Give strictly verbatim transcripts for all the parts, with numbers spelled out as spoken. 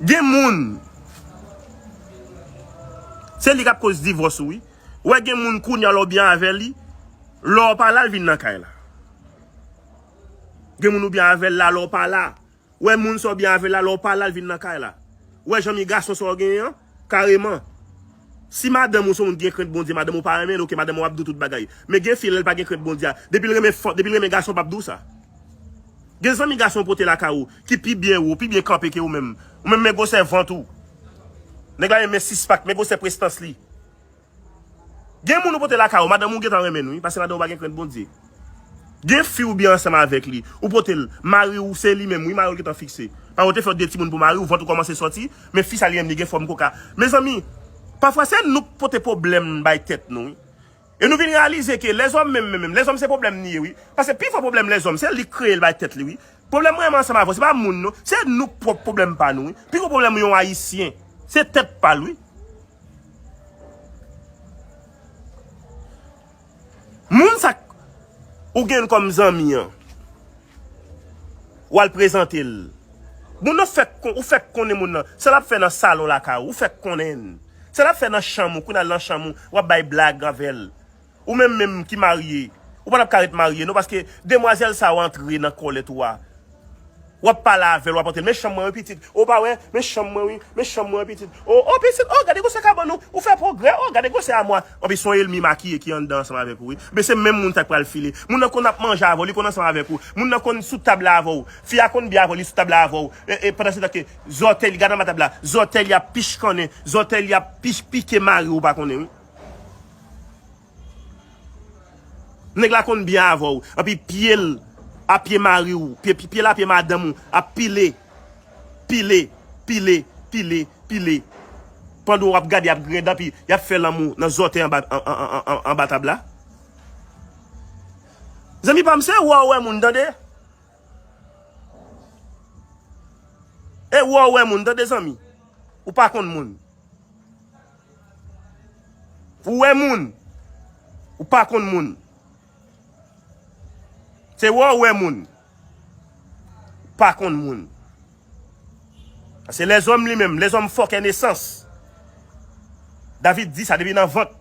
Gen moun, se li k ap koz divòs ou, wi. Ou wè gen moun kounye a lè w byen avè li, lè w pa la, l vin nan kay la. Gen moun ou byen avè l la, lè w pa la. Ou wè moun sa w byen avè l la, lè w pa la, l vin nan kay la. Ou wè zanmi gason sa w genyen an, kareman. Si madanm ou se yon moun ki gen krent Bondye, madanm ou pa renmen l, oke, madanm ou ap di w tout bagay. Men gen fi, lè l pa gen krent Bondye a, depi l renmen fanm, depi l renmen gason, p ap di w sa. Gen zanmi gason ou pote lakay ou, ki pi byen wo, pi byen kanpe ke ou menm. Ou menm men gwosè vant ou. Nèg la men sis pak, men gwosè prestans li. Gen moun ou pote lakay ou, madanm ou gentan renmen l, wi, paske madanm ou pa gen krent Bondye. Gen fi ou byen ansanm avèk li, ou pote l, mari ou se li menm, wi, mari ou gentan fikse. Paske ou te fè de timoun pou mari ou, vant ou kòmanse sòti, men fi sa li menm li gen fòm koka. Mezanmi, pafwa se nou k pote pwoblèm bay tèt nou, wi. E nou vin reyalize ke lèzòm menm, menm, menm, lèzòm se pwoblèm li ye, wi. Paske pi fò pwoblèm lèzòm, se li k kreye l bay tèt li, wi. Pwoblèm mwen menm ansanm avè w, se pa moun, non. Se nou k pwòp pwoblèm pa nou, wi. Pi gwo pwoblèm yon Ayisyen, se tèt pa l, wi. Moun sa k ou gen kòm zanmi an, w al prezante l. Moun nan fèk kon-, ou fèk konnen moun nan. Sa l ap fè nan salon lakay ou, ou fèk konnen l. Sa l ap fè nan chanm ou, kou n al nan chanm ou, w ap bay blag avè l. Ou menm menm ki marye, ou pa t ap ka ret marye, non, paske demwazèl sa yo antre nan kòlèt ou a. W ap pale avè l, w ap antre l. Men chanm mwen wi, pitit. O, pa wè, men chanm mwen wi, men chanm mwen wi, pitit. O, o, pitit, o, gade gwosè kabann ou. Ou fè pwogrè, o, gade gwosè amwa. Anpi se yon ènmi makiye ki anndan ansanm avèk ou wi. Men se menm moun sa k pral file. Moun nan konn ap manje avè w, li konn ansanm avèk ou. Moun nan konn sou tab la avè w. Fi a konn byen avè w, li sou tab la avè w. E, e pandan se tan ke zòtèy li, gade anba tab la. Zòtèy li ap pichkannen, zòtèy li ap pich, pike mari w, ou pa konnen wi. Nèg la konn byen avè w, anpi pye l a pye mari w, pye, pye l a pye madanm ou, ap pile, pile, pile, pile, pile. Pandan w ap gade, y ap griyen dan, anpi y ap fè lanmou nan zòtèy anba, an, an, an, an, anba tab la. Zanmi pa m, se wè w wè moun, tande. E wè w wè moun, tande, zanmi. Ou pa konn moun. Ou wè moun, ou pa konn moun. Se wè w wè moun, ou pa konn moun. Se lèzòm li menm, lèzòm fòkè nesans. David di sa depi nan vant.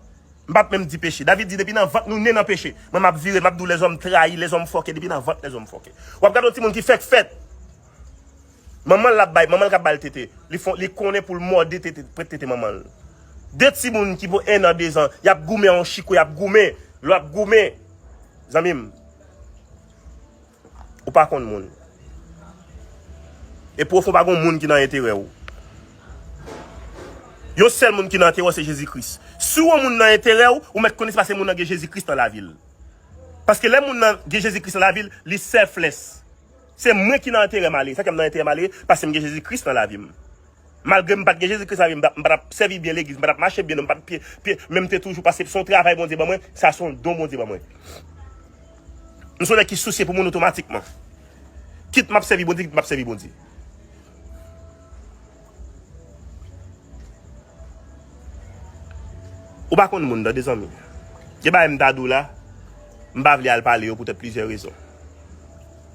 M p ap menm di peche. David di depi nan vant nou ne nan peche. Mwen m ap vire, m ap di w lèzòm trayi, lèzòm fòkè, depi nan vant lèzòm fòkè. W ap gade yon timoun ki fèk fèt. Manman l l ap bay, manman l k ap ba l tete. Li fon, li konnen pou l mòde tete, prèt tete manman l. De timoun ki pou en an, de zan, y ap goumen a yon chikwe, y ap goumen. Lè w ap goumen, zanmi m, ou pa konn moun. E pwofon pa gon moun ki nan enterè w. Yon sèl moun ki nan enterè w se Jezi Kris. Si yon moun nan enterè w, ou mèt konnen se paske moun nan gen Jezi Kris nan lavi l. Paske lè moun nan gen Jezi Kris nan lavi l, li selfless. Se mwen ki nan enterè malere. Sa k fè m nan enterè malere? Paske m gen Jezi Kris nan lavi m. Malgre m pa t gen Jezi Kris nan lavi m, m pa t ap sèvi byen legliz, m pa t ap mache byen, non, m pa t pye, pye, men m te toujou, paske se yon travay Bondye ban mwen, sa se yon don Bondye ban mwen. M se yon nèg ki sousye pou moun otomatikman. Kit m ap sèvi Bondye, kit m p ap sèvi Bondye. Ou pa konn moun, tande, zanmi. Gen bagay m ta di w la, m pa vle al pale yo poutèt plizyè rezon.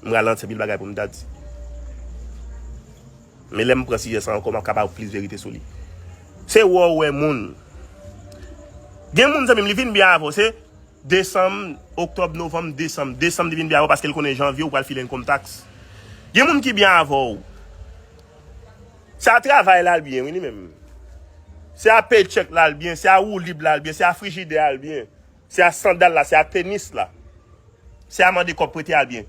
M ralanti anpil bagay pou m ta di. Men lè m pran sijè sa ankò, m ap ka ba w plis verite sou li. Se wè w wè moun. Gen moun, zanmi m, li vin byen avè w. Se desanm, oktòb, novanm, desanm. Desanm, li vin byen avè w paske l konnen janvye ou pral file income tax. Gen moun ki byen avè w. Se a travay la l byen, wi, li menm. Se a paycheck la l byen, se a woulib la l byen, se a frijidè a l byen, se a sandal la, se a tenis la, se a mande kòb prete a l byen.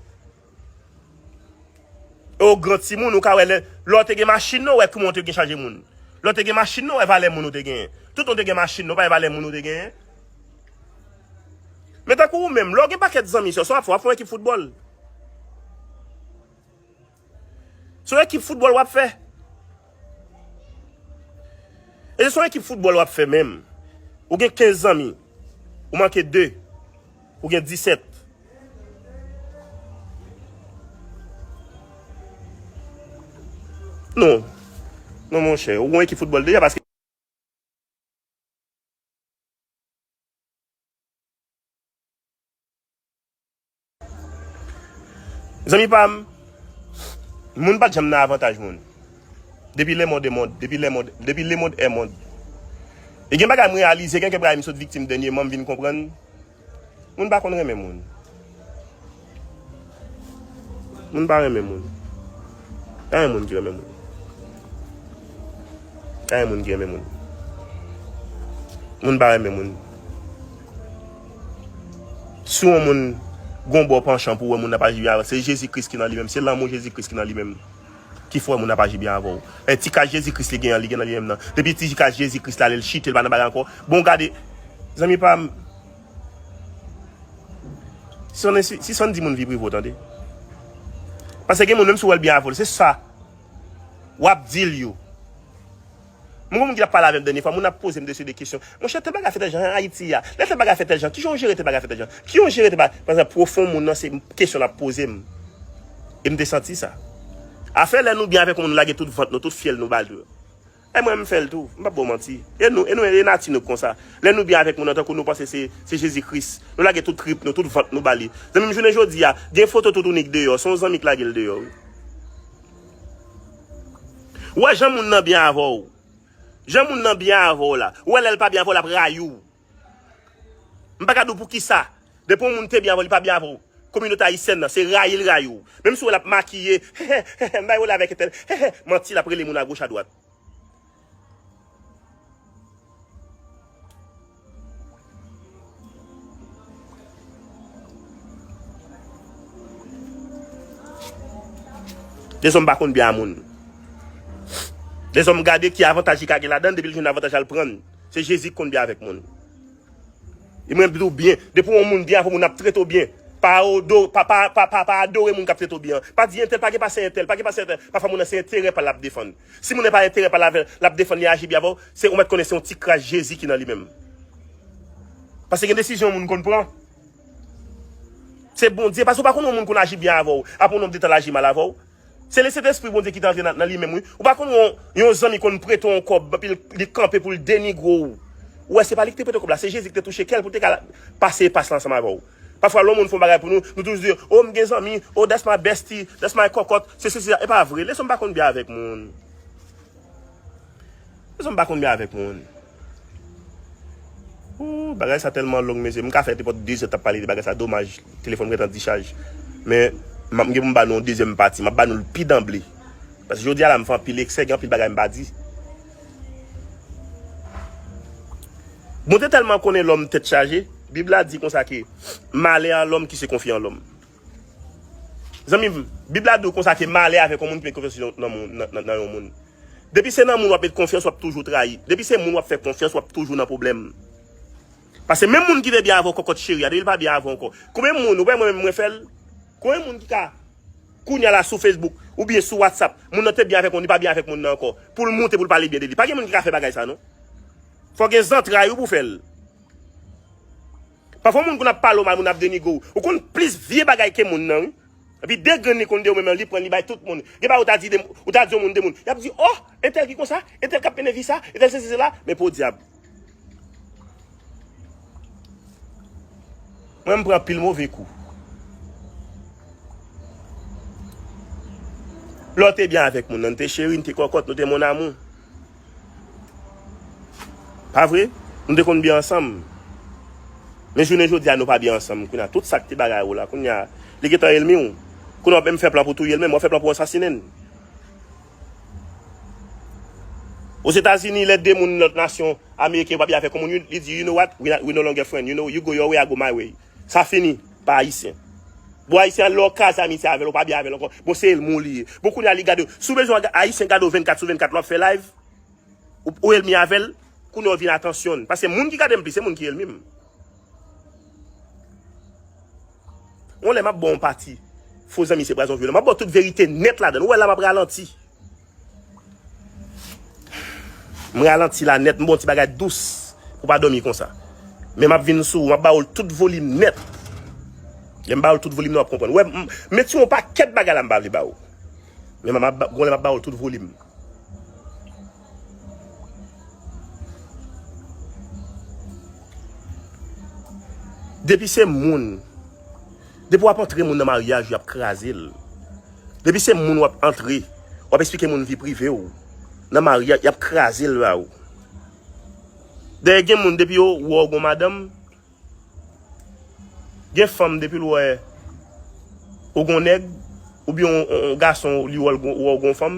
E w gran timoun, ou ka wè lè, lè w te gen machin nan, ou wè kouman w te gen chanje moun. Lè w te gen machin nan, ou wè valè moun ou te genyen. Tout tan w te gen machin nan, ou pa wè valè moun ou te genyen. Men tankou ou menm, lè w gen pakèt zanmi, se w ap fè, w ap fè yon ekip foutbòl. Se yon ekip foutbòl w ap fè. E se yon ekip foutbòl w ap fè menm. Ou gen kenz zanmi. Ou manke de. Ou gen disèt. Non. Non, monchè. Ou gen yon ekip foutbòl deja paske. Zanmi pa m, moun pa t janm nan avantaj moun. Depi le monde est monde, depi le monde, depi le monde est monde. E gen bagay m reyalize, gen kèk bagay m sot viktim dènyèman, m vin konprann. Moun pa konn renmen moun. Moun pa renmen moun. Pa gen moun ki renmen moun. Pa gen moun ki renmen moun. Moun pa renmen moun. Si yon moun gon bò panchan pou wè moun nan pa aji byen avè l, se Jezi Kris ki nan li menm, se lanmou Jezi Kris ki nan li menm ki fè moun nan pa aji byen avè w. E ti kras Jezi Kris li gen an, li gen nan li menm nan. Depi ti kras Jezi Kris la, lè l chite, l pa nan bagay ankò. Bon, gade, zanmi pa m, si w, si, si w di moun vi prive w, tande. Paske gen moun, menm si w wè l byen avè w, se sa w ap di l yo. Mwen gen moun ki t ap pale avè m dènye fwa, moun ap poze m de seri de kesyon. Monchè, tèl bagay fè tèl jan an Ayiti a. Lè tèl bagay fè tèl jan, kijan w jere tèl bagay fè tèl jan? Kijan w jere tèl bagay? Pa egzanp, pwofon moun nan, se kesyon l ap poze m. E m te santi sa. Afè lè nou byen avèk moun, nou lage tout vant nou, tout fyèl nou ba l yo. E mwen, m fè l tou. M p ap ba w manti. E nou, e nou, e nati nou konsa. Lè nou byen avèk moun nan, tankou nou panse se, se Jezi Kris. Nou lage tout trip nou, tout vant nou ba li. Zanmi m, jounen jodi a, gen foto Tout Inik deyò. Se yon zanmi k lage l deyò, wi. Ou wè jan moun nan byen avè w. Jan moun nan byen avè w la. Ou wè lè l pa byen avè w, l ap rayi w. M pa ka di w poukisa. Depi yon moun te byen avè w, li pa byen avè w. Kominote ayisyèn nan, se rayi l rayi w. Menm si w wè l ap makiye, m bay wòl avèk entèl, manti, l ap rele moun agoch adwat. Dezòm pa konn byen a moun. Dezòm gade ki avantaj li ka gen ladan l, depi l jwenn avantaj la, l pran l. Se Jezi ki konn byen avèk moun. E mwen di w byen, depi yon moun byen avè w, moun ap trete w byen. Pa odo-, pa, pa, pa, pa, pa adore moun k ap trete w byen an. Pa di entèl pa gen pase entèl, pa gen pase entèl. Pafwa moun nan se enterè pa l l ap defann. Si moun nan pa enterè pa l avè l ap defann, li aji byen avè w, se ou mèt konnen se yon ti kras Jezi ki nan li menm. Paske gen desizyon moun konn pran. Se Bondye, paske ou pa konn yon moun konn aji byen avè w, apre yon nonb de tan l aji mal avè w. Se Lesentespri Bondye ki te antre nan, nan li menm, wi. Ou pa konn yon, yon zanmi konn prete w yon kòb, epi l, li kanpe pou l denigre w. Ou wè, se pa li ki te prete w kòb la, se Jezi ki te touche kè l pou l te ka pase pas la ansanm avè w. Pafwa, lè yon moun fè yon bagay pou nou, nou toujou di, "Oh, m gen zanmi, oh, that's my bestie, that's my kòkòt, se sesi, sa." E pa vre, Lesentespri pa konn byen avèk moun. Sa m pa konn byen avèk moun. Ooh, bagay sa tèlman long, mesye. M ka fè nenpòt de zè t ap pale de bagay sa. Domaj, telefòn mwen gentan dichaj. Men, m ap, m gen pou m ba nou yon dezyèm pati. M ap ba nou l pi danble. Paske jodi a la, m fè anpil eksè, gen anpil bagay m pa di. Bondye tèlman konnen lòm tèt chaje, Bib la di konsa ke, malè a lòm ki se konfye an lòm. Zanmi m, Bib la di w konsa ke malè avèk yon moun ki met konfyans li nan, nan, nan, nan, nan yon moun. Depi se nan moun w ap met konfyans, w ap toujou trayi. Depi se moun w ap fè konfyans, w ap toujou nan pwoblèm. Paske menm moun ki te byen avè w, kòkòt cheri a, depi l pa byen avè w ankò. Konbyen moun, ou wè mwen menm mwen fè l? Konbyen moun ki ka, kounye a la sou Facebook, oubyen sou WhatsApp, moun nan te byen avèk moun, li pa byen avèk moun nan ankò. Pou l moute, pou l pale byen de li. Pa gen moun ki ka fè bagay sa, non. Fò gen zantray ou pou fè l. Pafwa moun konn ap pale w mal, moun ap denigre w. Ou konn plis vye bagay ke moun nan, wi. Epi de grenn li konn de ou menm, li pran, li bay tout moun. Gen bagay ou ta di de, ou ta di yon moun de moun. Y ap di, "Oh, entèl ki konsa, entèl k ap mennen vi sa, entèl sesi sela." Men podyab. Mwen, m pran pil move kou. Lè w te byen avèk moun nan, n te cheri, n te kòkòt, nou te mon amour. Pa vre? Nou te konn byen ansanm. Men jounen jodi a, nou pa byen ansanm. Kounye a, tout sa k te bagay ou la, kounye a, li gentan ènmi w. Kounye a, w ap menm fè plan pou touye l menm, w ap fè plan pou w asasinen l. Ozetazini, lè de moun lòt nasyon, ameriken, yo pa byen avèk yon moun, li di, "You know what? We, not, we no longer friend. You know, you go your way, I go my way." Sa fini, pa ayisyen. Bon, ayisyen an, lè w kraze amitye avè l, ou pa byen avè l ankò. Bon, se ènmi w li ye. Bon, kounye a, li gade w. Si w bezwen ayisyen gade w vennkat sou vennkat, lè w ap fè live, ou, ou ènmi avè l, kounye a w vin atansyon. Paske moun ki gade m plis, se moun ki ènmi m. Yon lè m ap ba w yon pati fo zanmi se pwazon vyolon. M ap ba w tout verite nèt ladan l. Ou wè la m ap ralanti. M ralanti la nèt, m ba w ti bagay dous pou w pa dòmi konsa. Men m ap vin sou ou, m ap ba w l tout volim nèt. Lè m ba w l tout volim nan, w ap konprann. Ou wè, m, m mete yon pakèt bagay la m pa vle ba w. Men m ap, gon lè m ap ba w l tout volim. Depi se moun, Depi w ap antre moun nan maryaj, y ap kraze l. Depi se moun w ap antre, w ap eksplike moun vi prive w. Nan maryaj, y ap kraze l ba ou. Dayè gen moun depi yo wè w gon madanm, gen fanm depi l wè ou gon nèg, oubyen yon, yon, yon gason li wè w gon, wè w gon fanm,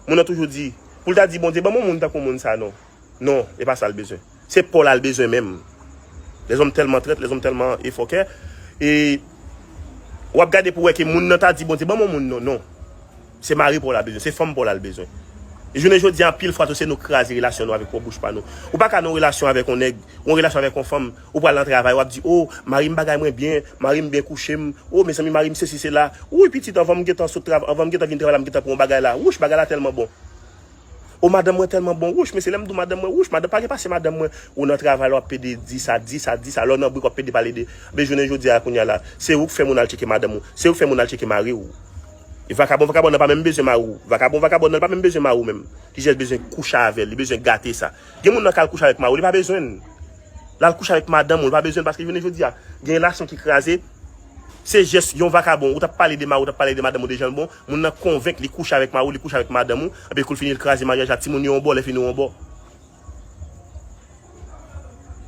moun nan toujou di, pou l ta di Bondye ban m yon moun tankou moun sa non. Non, e pa sa l bezwen. Se pa w la l bezwen menm. Lèzòm tèlman trèt, lèzòm tèlman e fòkè. E w ap gade pou wè ke moun nan ta di Bondye ban m yon moun non, non. Se mari pa w la l bezwen, se fanm pa w la l bezwen. E jounen jodi a, anpil fwa tou, se nou kraze relasyon nou avèk pwòp bouch pa nou. Ou pa ka nan yon relasyon avèk yon nèg, ou yon relasyon avèk yon fanm, ou pral nan travay, w ap di, o, mari m bagay mwen byen, mari m byen kouche m, o, mezanmi, mari m sesi sela, wi, pitit, anvan m gentan sot travay, anvan m gentan vin travay la, m gentan pran yon bagay la, wouch, bagay la tèlman bon. O, madanm mwen tèlman bon, wouch, mesye, lè m di w madanm mwen, wouch, madanm, pa gen pase madanm mwen, ou nan travay la, w ap pede di sa, di sa, di sa, lè w nan brik, w ap pede pale de, men jounen jodi a, kounye a la, se ou k fè moun al tcheke madanm ou, se ou k fè moun al tcheke mari w. E vakabon, vakabon nan pa menm bezwen mari w. Vakabon, vakabon nan pa menm bezwen mari w menm. Li jis bezwen kouche avè l, li bezwen gate sa. Gen moun nan k al kouche avèk mari w, li pa bezwen l. L al kouche avèk madanm ou, li pa bezwen l paske jounen jodi a, gen relasyon ki kraze. Se jès yon vakabon, ou t ap pale de mari w, ou t ap pale de madanm ou, de jan l bon, moun nan konvenk li kouche avèk mari w, li kouche avèk madanm ou, epi kou l fini l kraze maryaj la, timoun yo yon bò, lè fini yo yon bò.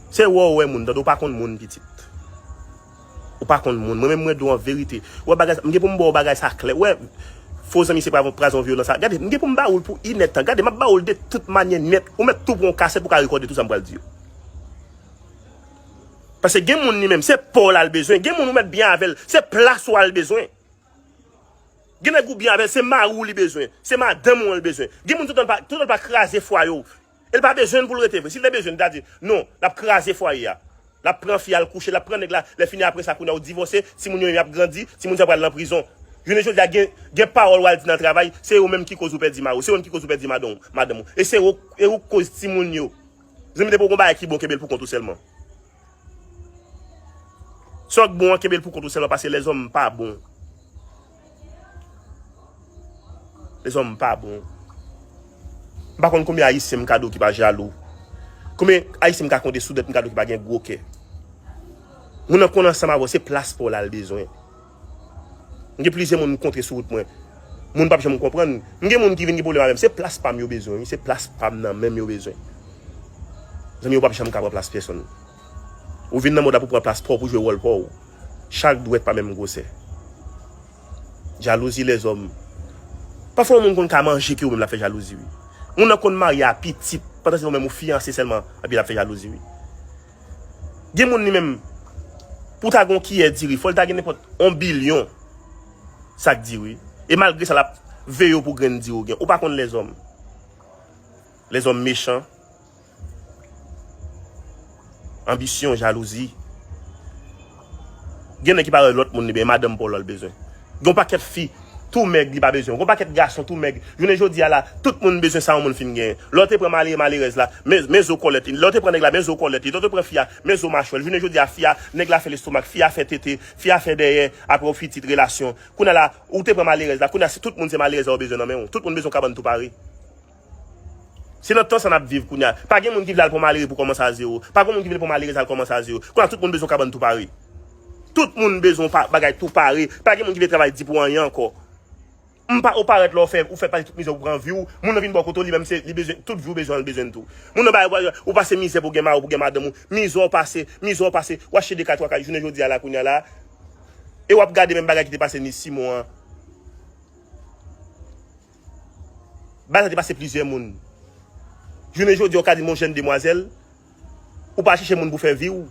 Se wè w wè moun, tande w pa konn moun, pitit. Ou pa konn moun. Mwen menm, mwen di w an verite. Ou wè bagay sa, m gen pou m ba w bagay sa klè. Ou wè, fo zanmi se prazon, prazon vyolans sa. Gade, m gen pou m ba w l pou inèdtan. Gade, m ap ba w l de tout manyè nèt. Ou mèt tou pran yon kasèt pou w ka rekòde tout sa m pral di yo. Paske gen moun li menm, se pa w la l bezwen. Gen moun ou mèt byen avè l, se plas ou a l bezwen. Gen nèg ou byen avè l, se mari w li bezwen. Se madanm ou an l bezwen. Gen moun toutan l pa, toutan l pa kraze fwaye w. E l pa bezwen l pou l rete vre. Si l te bezwen l, li ta di, non, l ap kraze fwaye a. L ap pran fi a, l kouche, l ap pran nèg la. Lè fini apre sa, kounye a ou divòse, timoun yo menm y ap grandi, timoun sa pral nan prizon. Jounen jodi a, gen, gen pawòl w al di nan travay, se ou menm ki koz ou pèdi mari w, se ou menm ki koz ou pèdi madanm, madanm ou. E se ou, e ou k koz timoun yo. Zanmi, depi w gon bagay ki bon, kenbe l pou kont ou sèlman. Sa w k bon an, kenbe l pou kont ou sèlman, paske lèzòm pa bon. Lèzòm pa bon. M pa konn konbyen Ayisyen m ka di w ki pa jalou. Konbyen Ayisyen m ka konte sou dwèt m ka di w ki pa gen gwo kè. Moun nan konn ansanm avè w, se plas pa w la l bezwen. M gen plizyè moun m kontre sou wout mwen. Moun p ap janm konprann. M gen moun ki vin gen pwoblèm avè m. Se plas pa m yo bezwen, wi. Se plas pa m nan men m yo bezwen. Zanmi, ou p ap janm ka pran plas pèsonn. Ou vin nan mond la pou pran plas pa w, pou jwe wòl pa w. Chak dwèt pa menm gwosè. Jalouzi lèzòm. Pafwa, yon moun konn ka manje ke ou menm, l ap fè jalouzi, wi. Moun nan konn marye a pitit, pandan se ou menm ou fiyanse sèlman, epi l ap fè jalouzi, wi. Gen moun li menm, pou ta gon kiyè diri, fò l ta gen nenpòt yon bilyon sak diri. E malgre sa, l ap veye w pou grenn diri w gen. Ou pa konn lèzòm. Lèzòm mechan. Anbisyon, jalouzi. Gen nèg ki pa wè lòt moun li byen, madanm pa w la l bezwen. Gen yon pakèt fi, tou mèg, li pa bezwen. Gon pakèt gason tou mèg. Jounen jodi a la, tout moun bezwen sa yon moun fin genyen. Lè w te pran malere, malerèz la, men, men zo kòlèt li. Lè w te pran nèg la, men zo kòlèt li. Lè w te pran fi a, men zo machwè l. Jounen jodi a, fi a, nèg la fè lestomak, fi a fè tete, fi a fè dèyè, apre w pitit, relasyon. Kounye a la, ou te pran malerèz la, kounye a, si tout moun se malerèz la yo bezwen nan men w. Tout moun bezwen kabann tou pare. Se nan tan sa n ap viv kounye a. Pa gen moun ki vle al pran malere pou kòmanse a zewo. Pa gen moun ki vle pran malerèz al kòmanse a zewo. Kounye a, tout moun bezwen kabann tou pare. Tout moun bezwen pa, bagay tou pare. Pa gen moun ki vle travay di pou anyen ankò. M pa, ou parèt la, ou fè, ou fè pase tout mizè ou pran vi w. Moun nan vin bò kote w, li menm se, li bezwen, tout vi w bezwen, l bezwen tou. Moun nan bay, ou pase mizè pou gen mari w, pou gen madanm ou. Mizè w pase, mizè w pase. W achte de kay, twa kay, jounen jodi a la, kounye a la. E w ap gade menm bagay ki te pase ni Simon an. Bagay sa te pase plizyè moun. Jounen jodi a, w ka di m yon jèn demwazèl, ou pa chèche moun pou fè vi w.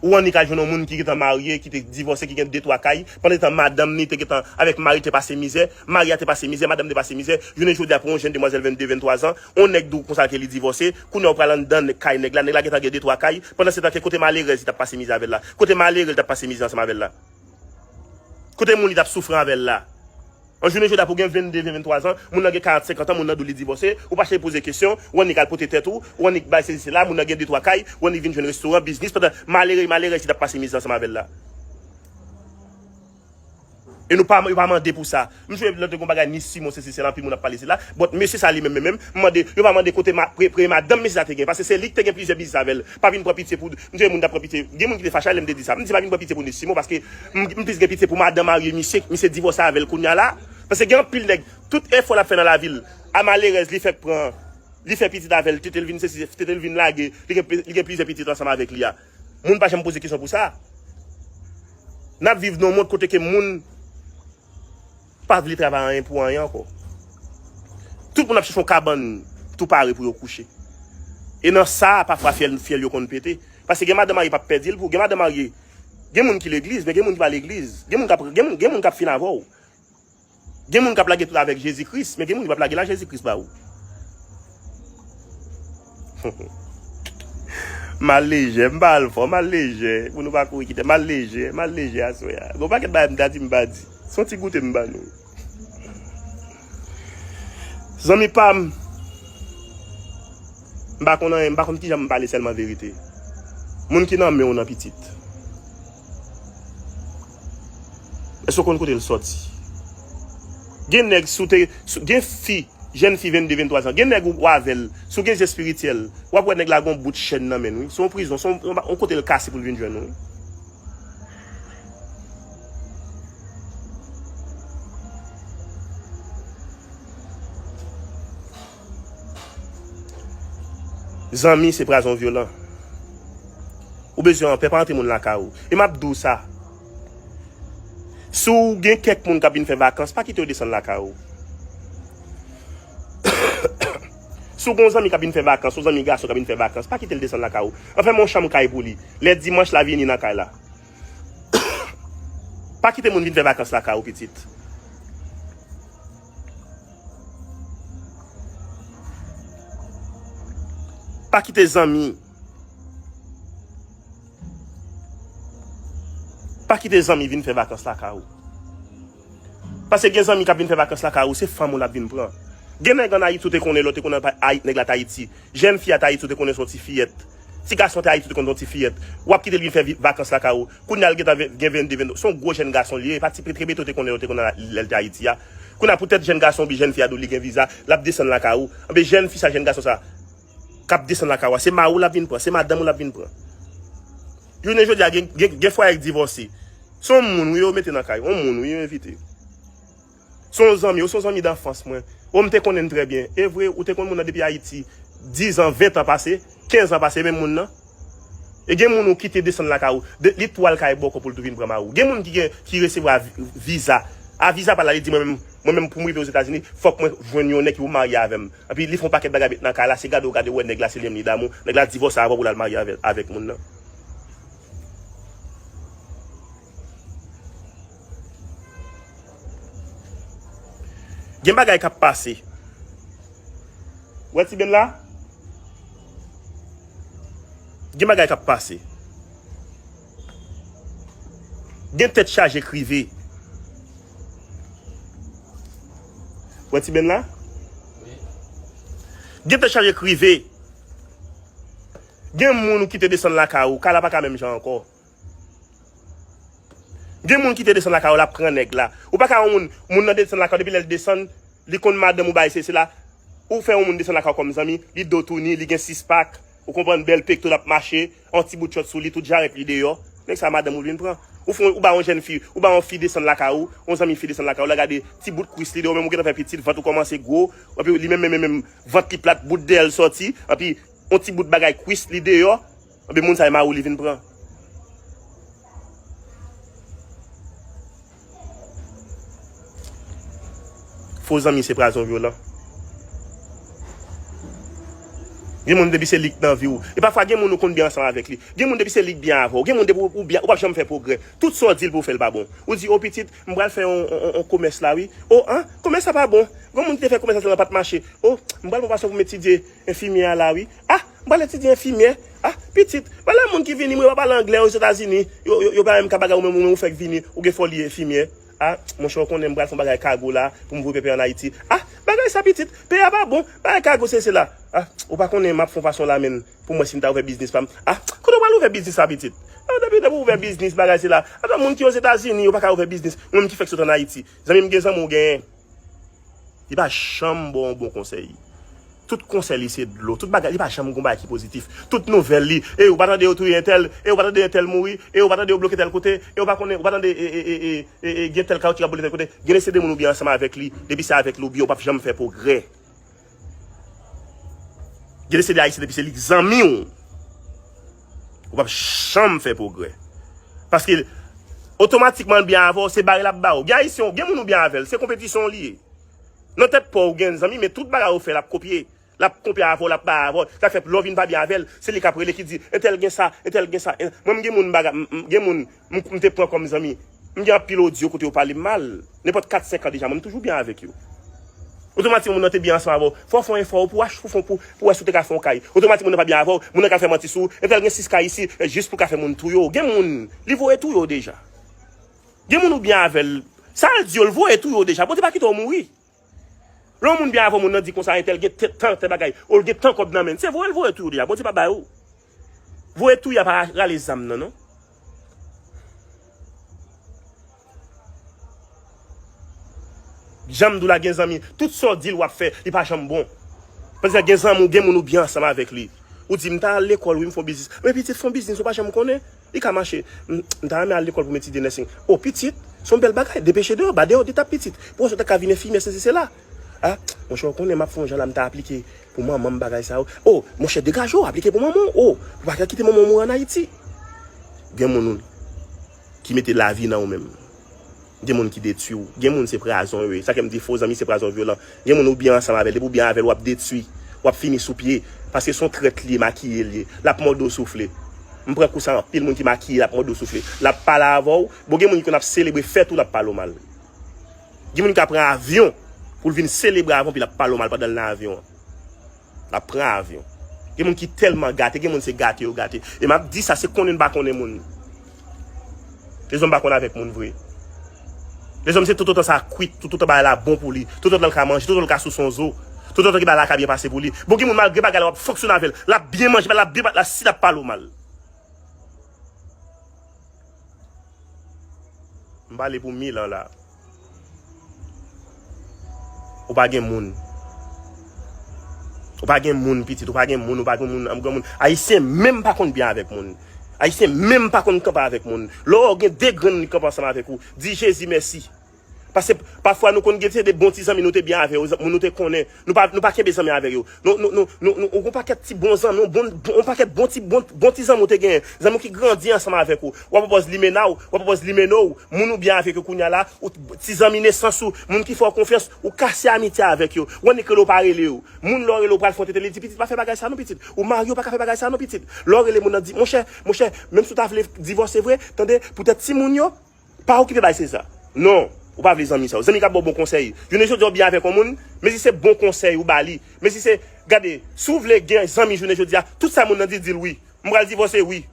Ou annik al jwenn yon moun ki gentan marye, ki te divòse, ki gen de, twa kay. Pandansetan, madanm ni te gentan, avèk mari te pase mizè, mari a te pase mizè, madanm te pase mizè. Jounen jodi a, pou yon jèn demwazèl vennde, venntwa zan, yon nèg di w konsa ke li divòse, kounye a w pral anndan kay nèg la, nèg la gentan gen de, twa kay. Pandansetan ke kote malerèz li t ap pase mizè avè l la? Kote malere l t ap pase mizè ansanm avè l la? Kote moun li t ap soufri avè l la? An jounen jodi a pou gen vennde, venntwa zan, moun nan gen karant, senkant an, moun nan di w li divòse, ou pa chèche poze kesyon, ou annik al pote tèt ou, ou annik bay sesi sela, moun nan gen de, twa kay, ou annik vin jwenn restoran, biznis, pandan malere, malerèz ki t ap pase mizè ansanm avè l la. E nou pa, yo pa mande pou sa. M jwe lòt gon bagay, ni Simon, sesi, sela, anpil moun ap pale sela. But mesye sa li menm, menm, menm, m mande, yo pa mande kote ma, pre, premye madanm mesye sa te gen. Paske se li ki te gen plizyè biznis avè l. Pa vin pran pitye pou, m te moun t ap pran pitye. Gen moun ki te fache lè m te di sa. M di pa vin pran pitye pou ni Simon, paske m, m plis gen pitye pou madanm marye misye, misye divòse avè l kounye a la. Paske gen anpil nèg, tout efò l ap fè nan lavi l, a malerèz, li fèk pran, li fè pitit avè l, tete l vin sesi, tete l vin lage, li gen, li gen plizyè pitit ansanm avèk li a. Moun pa janm poze kesyon pou sa. N ap viv nan yon mond kote ke moun pa vle travay anyen pou anyen ankò. Tout moun ap chèche yon kabann tou pare pou yo kouche. E nan sa, pafwa fyèl, fyèl yo konn pete. Paske gen madanm marye p ap pèdi l pou, gen madanm marye, gen moun ki legliz, men gen moun ki pa legliz. Gen moun k ap, gen moun, gen moun k ap fin avè w. Gen moun k ap lage tout avèk Jezi Kris, men gen moun ki p ap lage la Jezi Kris ba ou. M al lejè, m pa al fò, m al lejè. Pou nou pa kouri kite, m al lejè, m al lejè aswè a. Gon pakèt bagay m ta di, m pa di. Se yon ti goute m ba nou. Zanmi pa m, m pa konn anyen, m pa konn kijan m pale sèlman verite. Moun ki nan men w nan pitit. Èske w konn kote l sòti? Gen nèg sou te, sou, gen fi, jèn fi vennde, venntwa zan. Gen nèg ou, ou avè l, si w gen je espirityèl, w ap wè nèg la gon bout chèn nan men l, wi. Se yon prizon, se yon, yon, yon kote l kase pou l vin jwenn ou, wi. Zanmi se pwazon vyolan. Ou bezwen anpè, pa rantre moun lakay ou. E m ap di w sa. Si w gen kèk moun k ap vin fè vakans, pa kite yo desann lakay ou. Si w gen yon zanmi k ap vin fè vakans, yon zanmi gason k ap vin fè vakans, pa kite l desann lakay ou. Anfèmen yon chanm kay pou li. Lè dimanch la vini nan kay la. Pa kite moun vin fè vakans lakay ou, pitit. Pa kite zanmi. Pa kite zanmi vin fè vakans lakay ou. Paske gen zanmi k ap vin fè vakans lakay ou, se fanm ou l ap vin pran. Gen nèg ann Ayiti ou te konnen lè w te konnen pa-, Ayi-, nèg la t Ayiti. Jèn fi a t Ayiti ou te konnen se yon ti fiyèt. Ti gason te Ayiti ou te konnen se yon ti fiyèt. W ap kite l vin fè vi-, vakans lakay ou. Kounye a l gentan ven-, gen vennde, vennde. Se yon gwo jèn gason li ye. E pa ti petrebeto ou te konnen lè w te konnen lè l te Ayiti a. Kounye a poutèt jèn gason oubyen jèn fi a di w li gen viza, l ap desann lakay ou. Anben jèn fi sa, jèn gason sa, k ap desann lakay ou a, se mari w l ap vin pran, se madanm ou l ap vin pran. Jounen jodi a, gen, gen, gen fwaye k divòse. Se yon moun, wi, yo mete nan kay. Yon moun, wi, yo envite. Se yon zanmi, ou se yon zanmi danfans mwen. Ou m te konnen n trè byen. E vre, ou te konn moun nan depi Ayiti, diz an, ven tan pase, kenz an pase, menm moun nan. E gen moun ou kite desann lakay ou. De, li tou al kay bòkò pou l tou vin pran mari w. Gen moun ki gen, ki resevwa vi-, viza. A viza pa la, li di mwen menm, mwen menm pou m rive Ozetazini, fòk mwen jwenn yon nèg ki pou marye avè m. Epi li fè yon pakèt bagay met nan kay la, se gade w gade w wè nèg la se li menm li damou. Nèg la divòse avè w pou l al marye avè, avèk moun nan. Gen bagay k ap pase. Ou wè ti benn la? Gen bagay k ap pase. Gen tèt chaje k rive. Ou wè ti benn la? Gen tèt chaje k rive. Gen moun ou kite desann lakay ou, kay la pa ka menm jan ankò. Gen moun ki te desann lakay ou, l ap pran nèg la. Ou pa ka yon moun, moun nan desann lakay ou, depi lè l desann, li konn madanm ou bay sesi la. Ou fè yon moun desann lakay ou kòm zanmi, li do touni, li gen sis pak, ou konprann, bèl pekto l ap mache, yon ti bout chòt sou li, tout jarèt li deyò. Nèg sa madanm ou l vin pran. Ou fè, ou ba yon jèn fi, ou ba yon fi desann lakay ou, yon zanmi fi desann lakay ou, l al gade ti bout kwis li deyò, menm ou gentan fè pitit, vant ou kòmanse gwo, epi li menm, menm, menm, menm, vant li plat, bout dèyè l sòti, epi yon ti bout bagay kwis li deyò, anben moun sa e mari w li vin pran. Fo zanmi se pwazon vyolan. Gen moun depi se li k nan vi w. E pafwa gen moun ou konn byen ansanm avèk li. Gen moun depi se li k byen avè w. Gen moun depi ou, ou byen, ou p ap janm fè pwogrè. Tout sa w di l pou w fè l pa bon. Ou di, o pitit, m pral fè yon, yon, yon, yon komès la wi. O, an, komès la pa bon. Gen moun ki te fè komès la sèlman pa t mache. O, m pral pran pasyon pou m etidye enfimyè a la wi. A, m pral etidye enfimyè. A, pitit, wè lè moun ki vini, mwen pa pale anglè Ozetazini. Yo, yo, yo pa menm ka bagay ou menm, ou menm ou fèk vini, ou gen fòli enfimyè. A, monchè, ou konnen m pral fè yon bagay kago la, pou m voye pèpè ann Ayiti. A, bagay sa pitit, peyi a pa bon, bagay kago se, se la. A, ou pa konnen m ap fè yon fason la menm, pou m wè si m ta ouvè biznis pa m. A, kote w pral ouvè biznis sa pitit? A, Depi, depi w ouvè biznis, bagay sila. Ata moun ki Ozetazini, yo pa ka ouvè biznis. Ou menm ki fèk sot ann Ayiti. Zanmi m, gen zanmi w genyen. Li pa janm ba w yon bon konsèy. Tout konsèy li se dlo. Tout bagay, li pa janm gon bagay ki pozitif. Tout nouvèl li, e ou pa tande yo touye entèl, e ou pa tande entèl mouri, e ou pa tande yo bloke tèl kote, e ou pa konnen, ou pa tande, e, e, e, e, e, e, gen tèl kawoutchou k ap boule tèl kote. Gen de se de moun ou byen ansanm avèk li, depi se avèk li ou byen, ou p ap janm fè pwogrè. Gen de se de Ayisyen, depi se li k zanmi w, ou p ap janm fè pwogrè. Paske otomatikman l byen avè w, se bare l ap ba w. Gen Ayisyen, gen moun ou byen avè l, se konpetisyon li ye. Nan tèt pa w, ou gen zanmi, men tout bagay ou fè, l ap kopye. L ap konpe avè w, l ap bay avè w. Sa fè lè w vin pa byen avè l, se li k ap rele ki di, entèl gen sa, entèl gen sa. En-, mwen, m gen moun, baga-, m, m, gen moun m, m te pran kòm zanmi. M gen anpil odyo kote yo pale m mal. Nenpòt kat, senk an deja, mwen, m toujou byen avèk yo. Otomatikman, moun nan te byen ansanm avè w. Fò w fè yon efò pou w ach-, pou, pou, pou wè si w te ka fè yon kay. Otomatikman, moun nan pa byen avè w. Moun nan ka fè manti sou ou. Entèl gen sis kay isi, jis pou ka fè moun touye w. Gen moun, li voye touye w deja. Gen moun ou byen avè l. Sa l di yo, l voye touye w deja. Bondye pa kite w mouri. Lè yon moun byen avè w, moun nan di konsa, entèl gen te-, tan, tèl bagay, ou l gen tan kòb nan men l. Se voye l voye touye w deja. Bondye pa bay ou. Voye touye a pa rale zam nan, non. Jan m di w la, gen zanmi, tout sa w di l w ap fè, li pa janm bon. Paske gen zanmi w, gen moun ou byen ansanm avèk li. Ou di, "M ta al lekòl, wi, m fè yon biznis." Men pitit, fè yon biznis, ou pa janm konnen. Li ka mache. M, m ta renmen al lekòl pou m etidye nursing. O, pitit, se yon bèl bagay. Depeche deyò, ba deyò, detap pitit. Pou wè si w ta ka vin enfimyè, sesi, sela. A, monchè, ou konnen m ap fè yon jan la, m ta aplike pou manman m, bagay sa yo. O, monchè, degaje w, aplike pou manman w. O, ou pa ka kite manman w mouri ann Ayiti. Gen moun ki mete lavi nan ou menm. Gen moun ki detwi w. Gen moun se pwazon yo ye. Sa fè m di fo zanmi se pwazon vyolan. Gen moun ou byen ansanm avè l, depi w byen avè l, w ap detwi. W ap fini sou pye. Paske se yon trèt li ye, makiye li ye. L ap mòde w soufle. M pran kou sa anpil moun ki makiye, l ap mòde w soufle. L ap pale avè w. Bon, gen moun ki konn ap selebre fèt ou, l ap pale w mal. Gen moun ki ka pran avyon pou l vin selebre avyon, pi l ap pale w mal pandan l nan avyon an. L ap pran avyon. Gen moun ki tèlman gate, gen moun se gate yo gate. E m ap di sa, se konnen n pa konnen moun. Lezòm pa konn avèk moun vre. Lezòm se toutotan sa kwit, toutotan bagay la bon pou li, toutotan l ka manje, toutotan l ka souse yon zo, toutotan ke bagay la ka byen pase pou li. Bon, gen moun malgre bagay la w ap fonksyone avè l, l ap byen manje, l ap byen, l ap, si l ap pale w mal. M pale pou mil an la. Ou pa gen moun. Ou pa gen moun, pitit. Ou pa gen moun, ou pa gen moun, ou pa gen moun. Ayisyen menm pa konn byen avèk moun. Ayisyen menm pa konn kanpe avèk moun. Lè w gen de grenn li kanpe ansanm avèk ou, di Jezi mèsi. Paske pafwa nou konn gen de bon ti zanmi nou te byen avè yo, moun nou te konnen. Nou pa, nou pa kenbe zanmi avèk yo. Nou, nou, nou, nou, nou, yon pakèt ti bon zanmi, yon bon, bon, yon pakèt bon ti, bon, bon ti zanmi ou te genyen. Zanmi ki grandi ansanm avèk ou. W ap pòz limena w, w ap pòz limeno w. Moun ou byen avèk yo kounye a la, ou, ti zanmi nesans ou, moun ki fè w konfyans, ou kase amitye avèk yo. Ou annik rele w pa rele yo. Moun lè w rele w pral fè yon tete, li di, "Pitit, pa fè bagay sa non, pitit. Ou marye, ou pa ka fè bagay sa non, pitit." Lè w rele moun nan di, "Monchè, monchè, menm si w ta vle divòse vre, tande, poutèt timoun yo, pa okipe bay se sa." Non, ou pa vle zanmi sa yo. Zanmi k ap ba w bon konsèy. Jounen jodi a w byen avèk yon moun, men si se bon konsèy ou ba li. Men si se, gade, si w vle gen zanmi jounen jodi a, tout sa moun nan di, di l wi. "M pral divòse wi.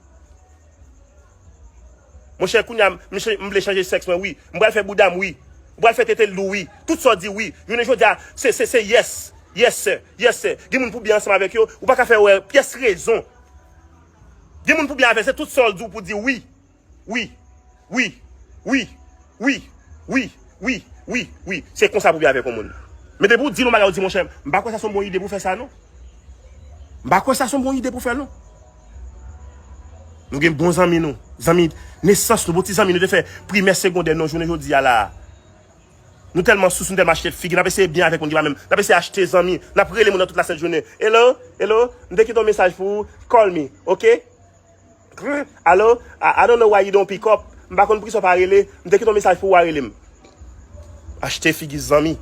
Monchè, kounye a, m ch-, m vle chanje sèks mwen wi. M pral fè bouda m wi. M pral fè tete l dou wi." Tout sa w di wi. Jounen jodi a, se, se, se yes. Yes, sir. Yes, sir. Gen moun pou byen ansanm avèk yo, ou pa ka fè wè pyès rezon. Gen moun pou byen avè, se tout sa w di w pou di wi. Wi. Wi. Wi. Wi. Wi. Wi. Wi. Wi. Se konsa pou byen avèk yon moun. Men depi w di l yon bagay, ou di, "Monchè, m pa kwè sa se yon bon ide pou fè sa non. M pa kwè sa se yon bon ide pou fè l non." Nou gen bon zanmi nou. Zanmi nesans nou, bon ti zanmi nou te fè primè, segondè nou jounen jodi a la. Nou tèlman sous, nou tèlman achte figi, n ap eseye byen avèk moun ki pa menm. N ap eseye achte zanmi. N ap rele moun nan tout lasent jounen. "Hello, hello, m te kite yon mesaj pou ou. Call me, ok?" Alo, I, I don't know why you don't pick up. M pa konn poukisa w pa rele. M te kite yon mesaj pou w, w a rele m. Achte figi zanmi.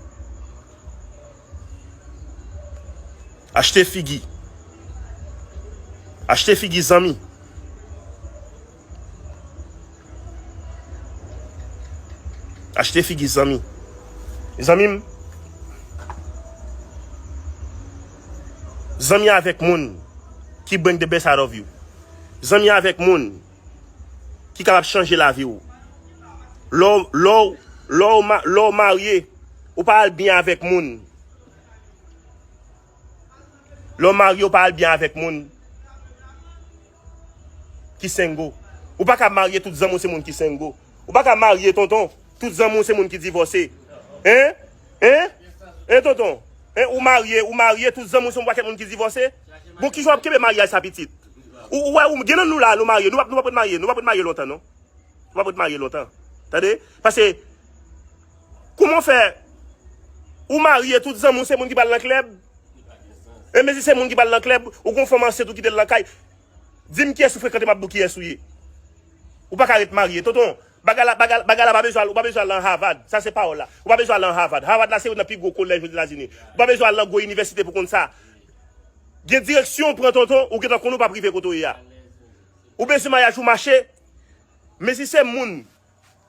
Achte figi. Achte figi zanmi. Achte figi zanmi. Zanmi m. Zanmi avèk moun ki bring the best out of you. Zanmi avèk moun ki kapab chanje lavi w. Lè w, lè w, lè w ma-, lè w marye, ou pa al byen avèk moun. Lè w marye, ou pa al byen avèk moun ki single. Ou pa ka marye, tout zanmi w se moun ki sengo. Ou pa ka marye, tonton, tout zanmi w se moun ki divòse. Hein? Hein? Hein, tonton? Hein, ou marye, ou marye, tout zanmi w se yon pakèt moun ki divòse. Bon, kijan w ap kenbe maryaj sa pitit? Ou, ou wè, ou, gen nan nou la, nou marye, nou p ap, nou p ap ret marye, nou p ap ret marye lontan, non. Nou p ap ret marye lontan. Tande? Paske, kouman w fè, ou marye, tout zanmi w se moun ki pral nan klèb? E men si se moun ki pral nan klèb, ou gon fanm ansent ou kite l nan kay. Di m kiyès ou frekante, m ap di w kiyès ou ye. Ou pa ka ret marye. Tonton, bagay la, bagay, bagay la pa bezwen al, ou pa bezwen al nan Harvard. Sa se pawòl la. Ou pa bezwen al nan Harvard. Harvard la se youn nan pi gwo kolèj Ozetazini. Ou pa bezwen al nan gwo inivèsite pou konn sa. Gen direksyon w pran, tonton, ou gentan konn ou p ap rive kote w ye a. Ou bezwen maryaj ou mache. Men si se moun,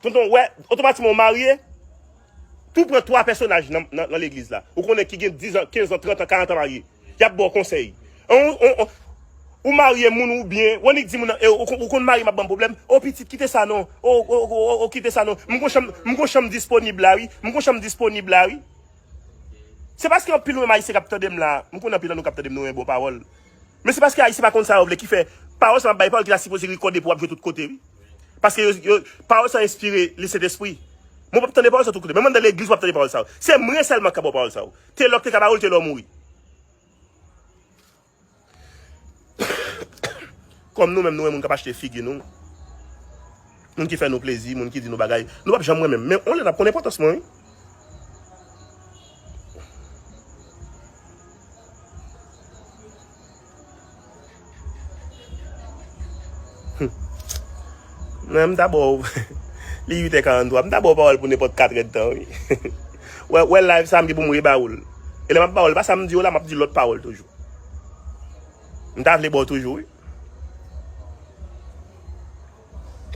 tonton, wè, otomatikman ou marye, tou pran twa pèsonaj nan, nan, nan legliz la. Ou konnen ki gen diz an, kenz an, trant an, karant an marye. Y ap ba w konsèy. Ou, ou, ou, ou marye moun ou byen, ou annik di moun nan, "E, ou, ou konn mari m ap ban m pwoblèm? O pitit, kite sa non. O, o, o, o, o, kite sa non. M gon chanm, m gon chanm disponib la, wi. M gon chanm disponib la, wi." Se paske anpil nou menm Ayisyen k ap tande m la, m konnen anpil nan nou k ap tande m, nou renmen bon pawòl. Men se paske Ayisyen pa konn sa yo vle ki fè pawòl sa m ap bay, pawòl ki ta sipoze rekòde pou w ap jwe tout kote, wi. Paske yo, yo, pawòl sa enspire Lesentespri. Mwen p ap tande pawòl sa tout kote. Menm anndan legliz, w ap tande pawòl sa yo. Se mwen sèlman k ka ba w pawòl sa yo. Telò k te ka ba ou l, telò w mouri. Kòm nou menm, nou wè moun k ap achte figi nou, moun ki fè nou plezi, moun ki di nou bagay, nou p ap janm renmen m. Men on lè n ap konn enpòtans mwen, wi. Hmm. Men m ta ba w, li uit è karannntwa, m ta ba w pawòl pou nenpòt katrè d tan, wi. Wè, wè live sa m gen pou m reba w l. E lè m ap ba w l, pa sa m di w la, m ap di lòt pawòl toujou. M ta vle ba w toujou, wi.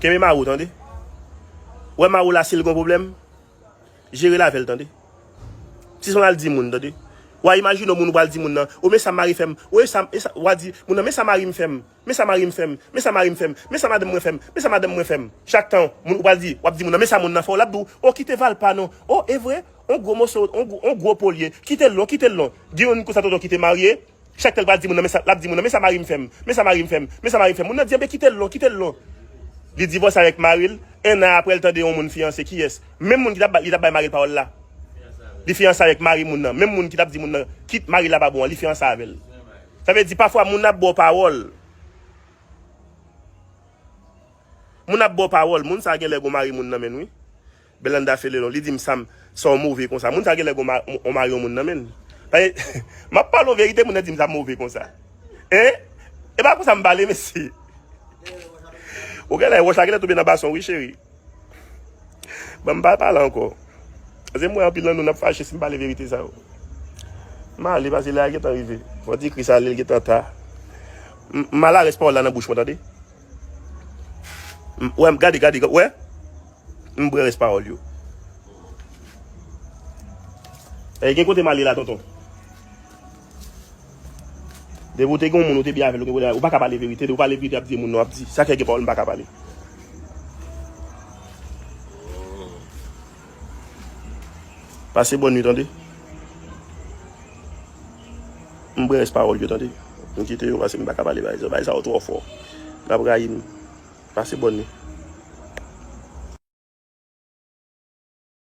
Kenbe mari w, tande. Wè mari w la, si l gon pwoblèm, jere l avè l, tande. Sispann al di moun, tande. W a imajine w moun ou pral di moun nan, "O, men sa mari fè m, o, e sa, e sa," w a di moun nan, "Men sa mari m fè m, men sa mari m fè m, men sa mari m fè m, men sa madanm mwen fè m, men sa madanm mwen fè m." Chak tan moun ou pral di, w ap di moun nan, "Men sa moun nan fè w," l ap di w, "O, kite Valpa non, o, e vre, on gwo moso, on gwo, on gwo po l ye, kite l non, kite l non." Gen youn konsa tonton ki te marye, chak tan l pral di moun nan, "Men sa," l ap di moun nan, "Men sa mari m fè m, men sa mari m fè m, men sa mari m fè m." Moun nan di, "Enben kite l non, kite l non." Li divòse avèk mari l, en an apre l tande yon moun fiyanse, kiyès? Menm moun ki t ap ba-, li t ap bay mari l pawòl la. Li fiyanse avèk mari moun nan. Menm moun ki t ap di moun nan, "Kit mari la pa bon an," li fiyanse avè l. Sa vle di, pafwa, moun ap ba w pawòl. Moun ap ba w pawòl. Moun sa a genlè gon mari moun nan men l, wi. Belanda Felelon, li di m sa m, sa w move konsa. Moun sa a genlè gon ma-, on mari yon moun nan men l. Paske, m ap pale yon verite, moun nan di m sa m move konsa. Hein? E pa konsa m pale, mesye. Ou genlè, wòch la genlè tonbe nan bason, wi, cheri. Ban m pa pale ankò. Paske m wè anpil nan nou n ap fache si m pale verite sa yo. M ale, paske lè a gentan rive. Fò di Kris ale, l gentan ta. M, m al arès pawòl la nan bouch mwen, tande. M, wè, m gade, gade, wè. M bwè rès pawòl yo. E gen kote m ale la, tonton. Depi w te gen yon moun ou te byen avè l, ou gen kote, ou pa ka pale verite. Depi w pale verite, ap di moun non, ap di. Sa k fè gen pawòl m pa ka pale. Pase bòn nwi, tande. M bwè rès pawòl yo, tande. M kite yo, paske m pa ka pale bagay sa yo. Bagay sa yo twò fò. N ap rayi m. Pase bòn nwi.